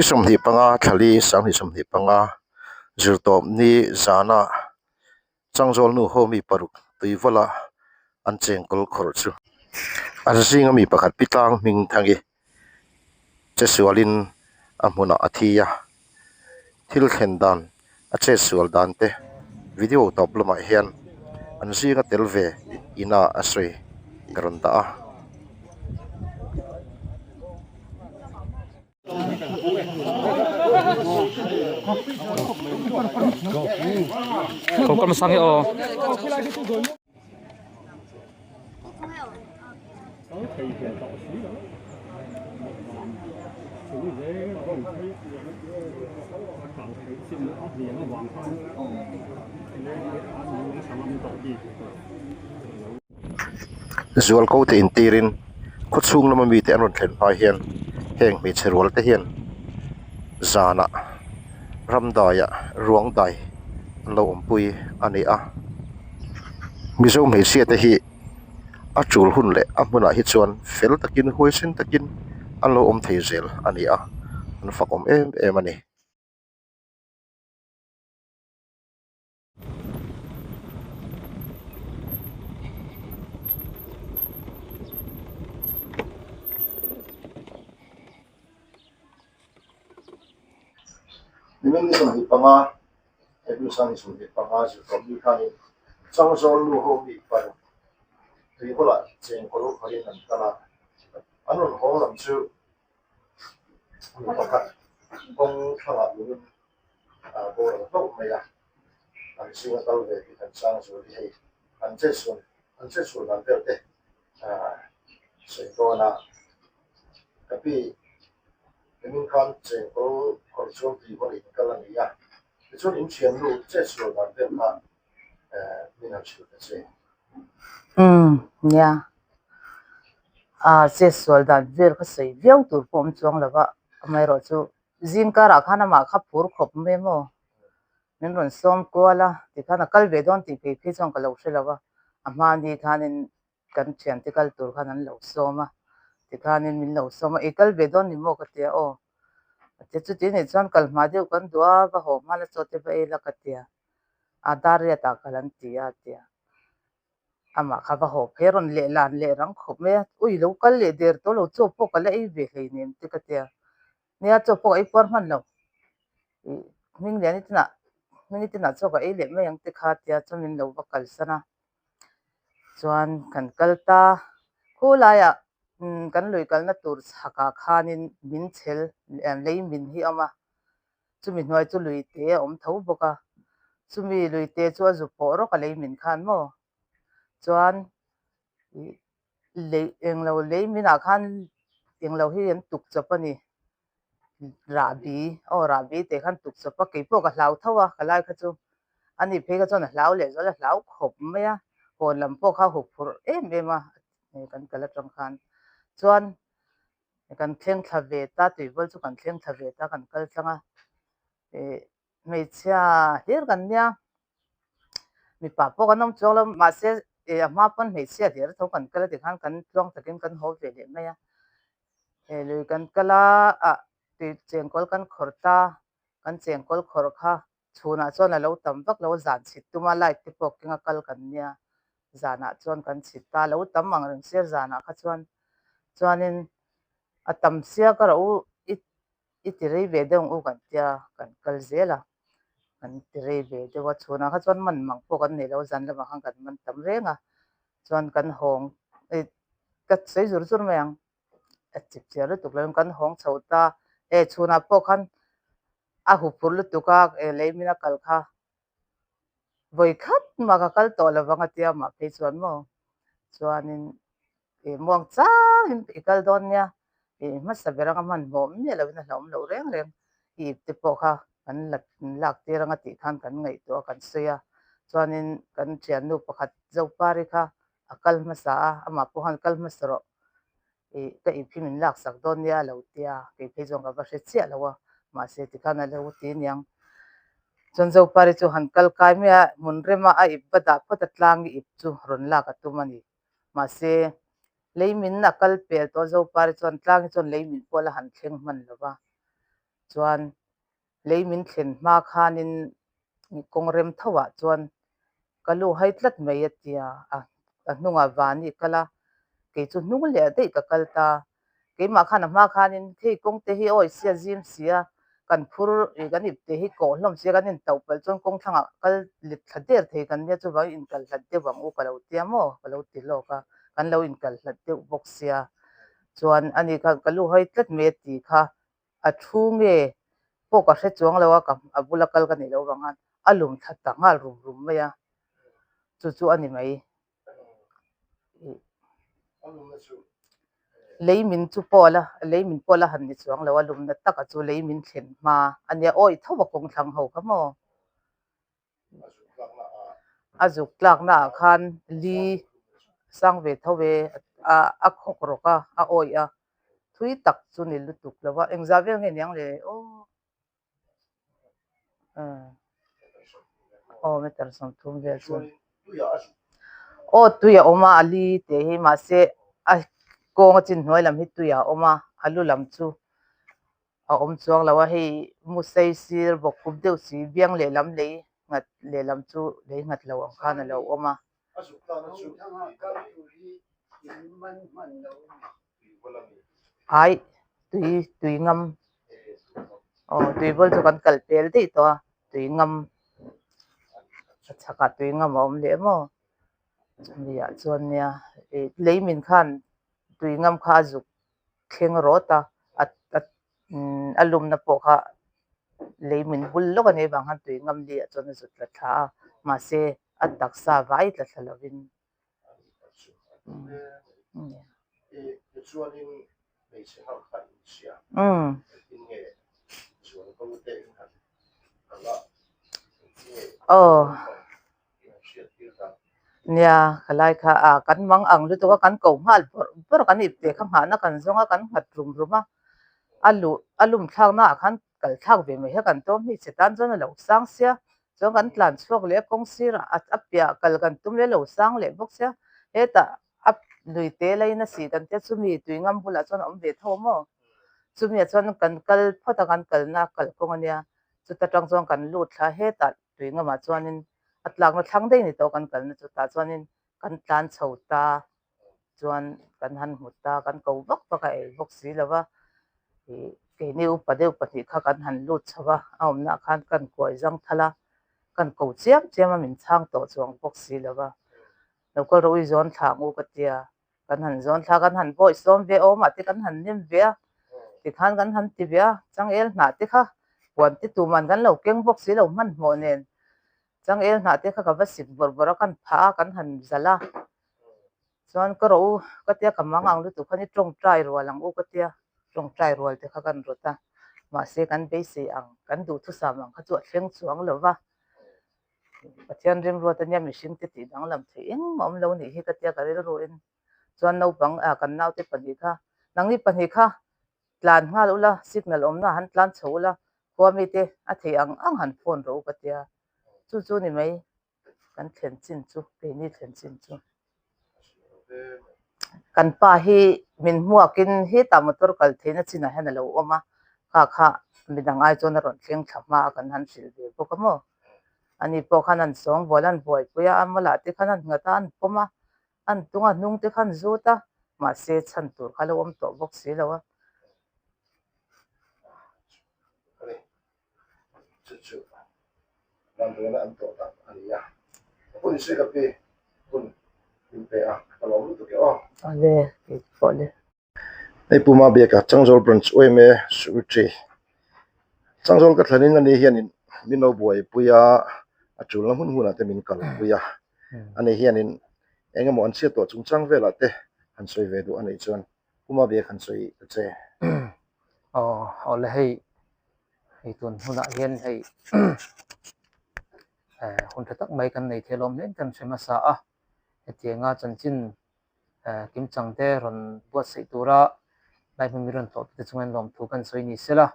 Ni 25 thlali 2025 zirtawp ni zana Changzawl nu ho mi paruk tui vawla an chengkawl khawrh chu an zinga mi pakhat pi tlang hming thangi che sualin a hmunah a thi a, thil thlen dan a chet sual dan te video tawp lamah hian an zinga tel ve ina a sawi ka rawn dah a. Zualko te intirin khawchhung lama mite an rawn thlen hma hian heng hmeichhe rual te hian zanah ramdaiah ruang dai an lo awmpui a ni a Mizo hmeichhia te hi a tul hun leh a hmunah hi chuan fel takin huaisen takin an lo awm thei zel a ni a an fakawm em em a ni. Nimin ni 25 April sang ni 25 zirtawp ni khanin Changzawl nu ho mi paruk tui bulah chengkawl khawhin an kal a, an rawn hawng lam chu mi pakhat kawng thlangah lungin a boral hlauh mai a, an zinga kal ve tih kan chang zual hi hei an chetsual an chetsual dan vel te sawi dawn a, ka pi nimin khan chengkawl kawr chuan tui vawlh in kal a ni a, tichuan in thiannu chetsual dan vel kha min han hrilh ta che. Umm nia, a chetsual dan vel kha sawi viau tur pawh awm chuang lo va, amaherawhchu Zing karah khan amah kha phur khawp mai maw? Min rawn sawm kual a, tikhan a kal ve dawn tih phei phei chuan ka lo hre lo a, a hma ni khanin kan thiante kal tur khan an lo sawm a, tikhanin min lo sawm a, i kal ve dawn ni maw ka ti a, aw a ti a, chuti nih chuan kal hma deuh kan duh a, va haw hma la chaw te va ei la ka ti a, a dar riatah kal an ti a a ti a. Amah kha va haw phei a rawn leh lan leh rang khawp mai a, ui lo kal leh der tawh lo, chaw pawh ka la ei ve hleinem te ka ti a, nia chaw pawh ka ei puar hman lo, ih hming lian i tinah hming i tinah chaw ka ei leh mai ang te kha tia chuan min lo va kalsan a, chuan kan kal ta, khulaiah kan lui kalna tur chhakah khanin min chhel lei min hi a awm a. Chumi hnuai chu lui te a awm tho bawk a, chumi lui te chu a zu pawh rawk a lei min khan maw? Chuan ih lei englo lei minah khan englo hi an tuk chawp a ni, rahbi aw rahbi teh khan tuk chawp a, keipawh ka hlau tho a ka lai kha chu ani phei kha chuan a hlau leh zual a hlau khawp mai a, hawn lam pawh kha a huphurh em em a kan kal atang khan chuan. Kan thleng thla ve ta, tuivawl chu kan thleng thla ve ta, kan kal tlang a, ih hmeichhia hlir kan nia, mipa pawh kan awm chuang lo, mahse ih a hma pawn hmeichhia hlir tho kan kal a tikhan kan tluang takin kan haw ve leh mai a, he lui kan kal a, ah tui chengkawl kan khawrh ta, kan chengkawl khawrh kha Chhunah chuan a lo tam vak lo, zan chhit tuma light te pawh kenga kal kan nia, zanah chuan kan chhit ta, a lo tam ang reng sia zanah kha chuan, chuanin a tam sia ka rawh u i i ti rei ve deuh ang u kan tia kan kal zel a, kan ti rei ve deuh a, chhunah kha chuan man mang pawh kan nei lo, zan lamah khan kan man tam reng a, chuan kan hawng ka sawi zur zur mai ang, a chip chiah lutuk lo in kan hawng chho ta, e chhunah pawh khan A huphurh lutuk a, lei min a kal kha vawi khat mah ka kal tawh lo vang a tia mah phei chuan maw chuanin ih muang changin i kal dawn nia ih hmasa ber anga hmanhmawh miah lovin a hlauhawm loh reng reng i ip te pawh kha kan la lak tir anga tih khan kan ngaihtuah a kan sawi a chuanin kan thiannu pakhat Zopari kha a kal hmasa a amah pawh khan kal hmasa rawh. Ih ka ip hi min laksak dawn nia a lo tia, kei phei chuan ka va hre chiah lo a, mahse tikhan a lo ti aniang. Chuan Zopari chu han kal kai mai a, hmun rema a ip va dah phawt a tlang i ip chu rawn lak a tum a ni. Mahse lei min a kal pel tawh Zopari chuan tlang hi chuan lei min pawh la han thleng hman lo va. Chuan lei min thlen hma khanin kawng rem tho ah chuan ka lu hai tlat mai a tia, a hnungah Vani kal a, kei chu hnung leh daih ka kal ta. Keimah khan a hma khanin hei kawng te hi awi sia zim sia, kan phur ih kan ip te hi kawh hlawm sia kan intauh palh chuan kawng thlangah kal let thla der thei kan nia chuvangin inkal hlat deuh ang u ka lo tia maw ka lo ti lawk a, kan lo inkal hlat deuh bawk sia. Chuan ani kha ka lu hawi tlat mai a ti kha a thu nge pawh ka hre chuang lo a, ka a bula kal ka nih loh vang khan a lum thla ta nghal rum rum mai a, chu chu a ni mai. Lei min chu pawh la, lei min pawh la han ni chuang lo a, lumna taka chu lei min thlen hma a nia, awi tho a kawng thlang ho kha maw? A zuk tlakna ah khan li sang ve tho e, a khawk rawk a, a awih a, thui tak chu ni lutuk lo a, engzah vel nge niang le aw. Aw meter 30 vel chu. Aw tui a awm a, a li teh hi mahse a kawng a chin hnuai lam hi tui a awm a, a lu lam chu a awm chuang lo a, hei musei sir bawkkhup deuh si biang lehlam lei nghat lehlam chu lei nghat lo ang khan a lo awm a. Ai tui tui ngam aw tui bawl chu kan kal pel daih tawh a tui ngam a chhakah tui ngam a awm leh maw chumi ah chuan nia ih lei min khan tui ngam kha a zuk thleng rawt a a lumna pawh kha lei min bul lawk a nih avang khan tui ngam li ah chuan a zut tla thla a mahse a taksa vai tla thla lovin. Aw nia khalai kha ah kan mang ang lutuk a kan ko nghal bawrh bawrh a kan ipte kha nghahna kan zawng a kan nghat rum rum a a luh a lum thlakna ah khan kal thlak ve mai hi kan tawm hmeichhe tan chuan a lo sang sia chuan kan tlan chhuak leh a kawng sirah a piah kal kan tum leh a lo sang leh bawk sia hetah a lui te lain a sih kan tia chumi tui ngam bulah chuan a awm ve tho maw chumi ah chuan kan kal phawt a kan kalna kalkawng a nia chuta tang chuan kan lut thla hetah tui ngamah chuanin a tlakna thlang daih a ni tawh kan kalna chu tah chuanin kan tlan chho ta chuan kan han hmu ta kan ko vak vak a ei bawk si lo va ih keini upa deuh pahnih kha kan han lut chho va a awmna ah khan kan kuai zang thal a kan ko chiam chiam a min chhang tawh chuang bawk si lo va lo kal rawh u i zawn thla ang u ka tia. Kan han zawn thla kan han bawi sawm ve awm ah te kan han nem ve a, tikhan kan han ti ve a, changel hnah te kha puan te tuman kan lo keng bawk si lo hmanhmawh nen changel hnah te kha ka va sik bawrh bawrh a kan phah a kan han zalh a, chuan ka rawh u ka tia ka mang ang lutuk khan i tawngtai rual ang u ka tia tawngtai rual te kha kan rawt a, mahse kan beisei ang kan duhthusam ang kha chu a thleng chuang lo va. Pathian rimruat ania mihring te tih danglam theih engmah awm lo nih hi ka tia ka rilruin chuan naupang ah kan naute pahnih kha nangni pahnih kha tlan nghal ula signal awmna han tlan chho ula khua mite a theih ang ang han phone rawh u ka tia chu chu ni mai kan thlen chin chu keini thlen chin chu. Kan pa hi min hmuakin hetah motor kal theihna chinah hian a lo awm a, kha kha midang ai chuan a rawn thleng thla hma a kan han hrilh ve bawk a maw. Ani pawh khan an sawngbual a, an buaipui a, a mawlah te khan an nghat a, an pawm a, an tung a, hnung te khan zut a, mahse chhan tur kha a lo awm tawh bawk si lo a. Chu chu vanduaina an tawh tak a ni a. Ka hun sawi ka pi hun min pe a, ka lawm lutuk e aw. Awle, kei pawh le. Hei Pu Mabiaka Changzawl Branch Uaime Secretary Changzawl ka thlenin ani hianin min lo buaipui a, a tulna hmun hunah te min kalpui a. Ani hianin eng emaw an chhiat tawh chungchang velah te han sawi ve duh a nih chuan Pu Mabiak han sawi ta che. Aw, awle hei Hei tun hunah hian hei eh hun tha tak mai kan nei thei alawm hle kan hre hmasa a, hetianga chanchin eh kimchang te rawn buatsaih tura lai hmun mi rawn tlawh te chungin lawmthu kan sawi ni sela,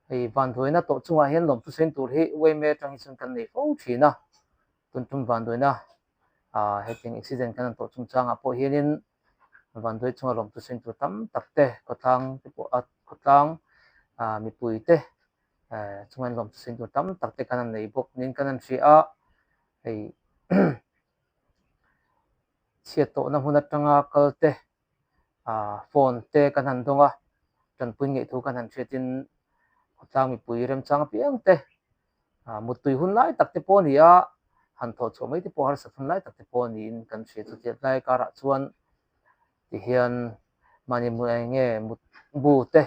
hei vanduaina tawh chungah hian lawmthu sawi tur hi uaime atang hi chuan kan nei fo thin a, tun tum vanduaina ah hetiang accident kan han tawh chungchangah pawh hianin vanduai chunga lawmthu sawi tur tam tak te khawtlang te pawh a khawtlang ah mipui te. Chunga in lawmthu sawi tur tam tak te kan han nei bawk niin kan han hria a, hei chhiat tawhna hmun atanga kal te ah phone te kan han dawng a, tanpui ngeih thu kan han hriatin khawtlang mipui remchang apiang te ah muttui hun lai tak te pawh a ni a, han thawh chhuah mai te pawh harsat hun lai tak te pawh niin kan hria chutia tlai karah chuan tihian mahni eng nge mut bu te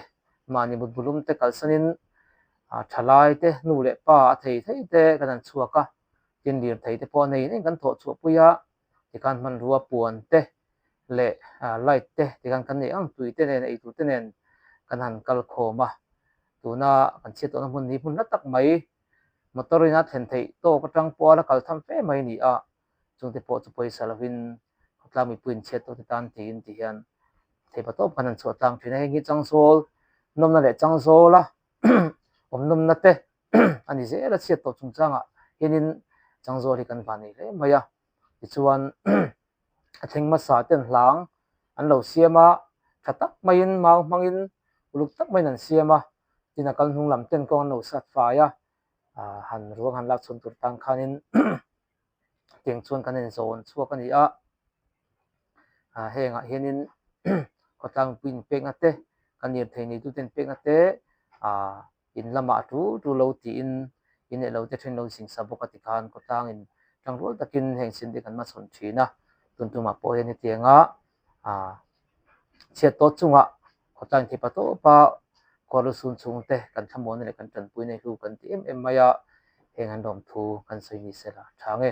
mahni mut bu lum te kalsanin ah thalai te nu leh pa a thei thei te kan han chhuak a tin lirthei te pawh a nei in kan thawh chhuah pui a tikhan hmanrua puan te leh ah light te tikhan kan neih ang tui te nen eitur te nen kan han kal khawm a tuna kan chhiat tawhna hmun hi hmun hla tak mai motor in a thlen theih tawk atang pawh a la kal tham fe mai a ni a chungte pawh chu pawisa lovin khawtlang mipui in chhiat tawh te tan tiin ti hian theipa tawp khan an chhuah tlang thin a heng hi changzawl nawmna leh changzawla awm nawmna te a ni zel a chhiat tawh chungchangah hianin changzawl hi kan van nei hle mai a tichuan a thleng hmasa ten hlang an lo siam a tha tak maiin mau hmangin uluk tak maiin an siam a tin a kal hnung lam ten kawng an lo sat fai a ah han ruang han lak chhun tur tan khanin tiang chuan kan inzawn chhuak a ni a ah hengah hianin khawtlang mipui inpekna te kan lirthei neitute inpekna te ah in lamah a tul tul lo tiin in leh lo te then lo zingsa bawk a tikhan khawtlangin tangrual takin heng sin te kan hmachhawn thin a tun tumah pawh hian hetianga ah chhiat tawh chungah khawtlang inthei pa tawpa khualu sun chhung te kan thlamuanna leh kan tanpuina hi hlu kan ti em em mai a heng an lawmthu kan sawi ni sela tha nge.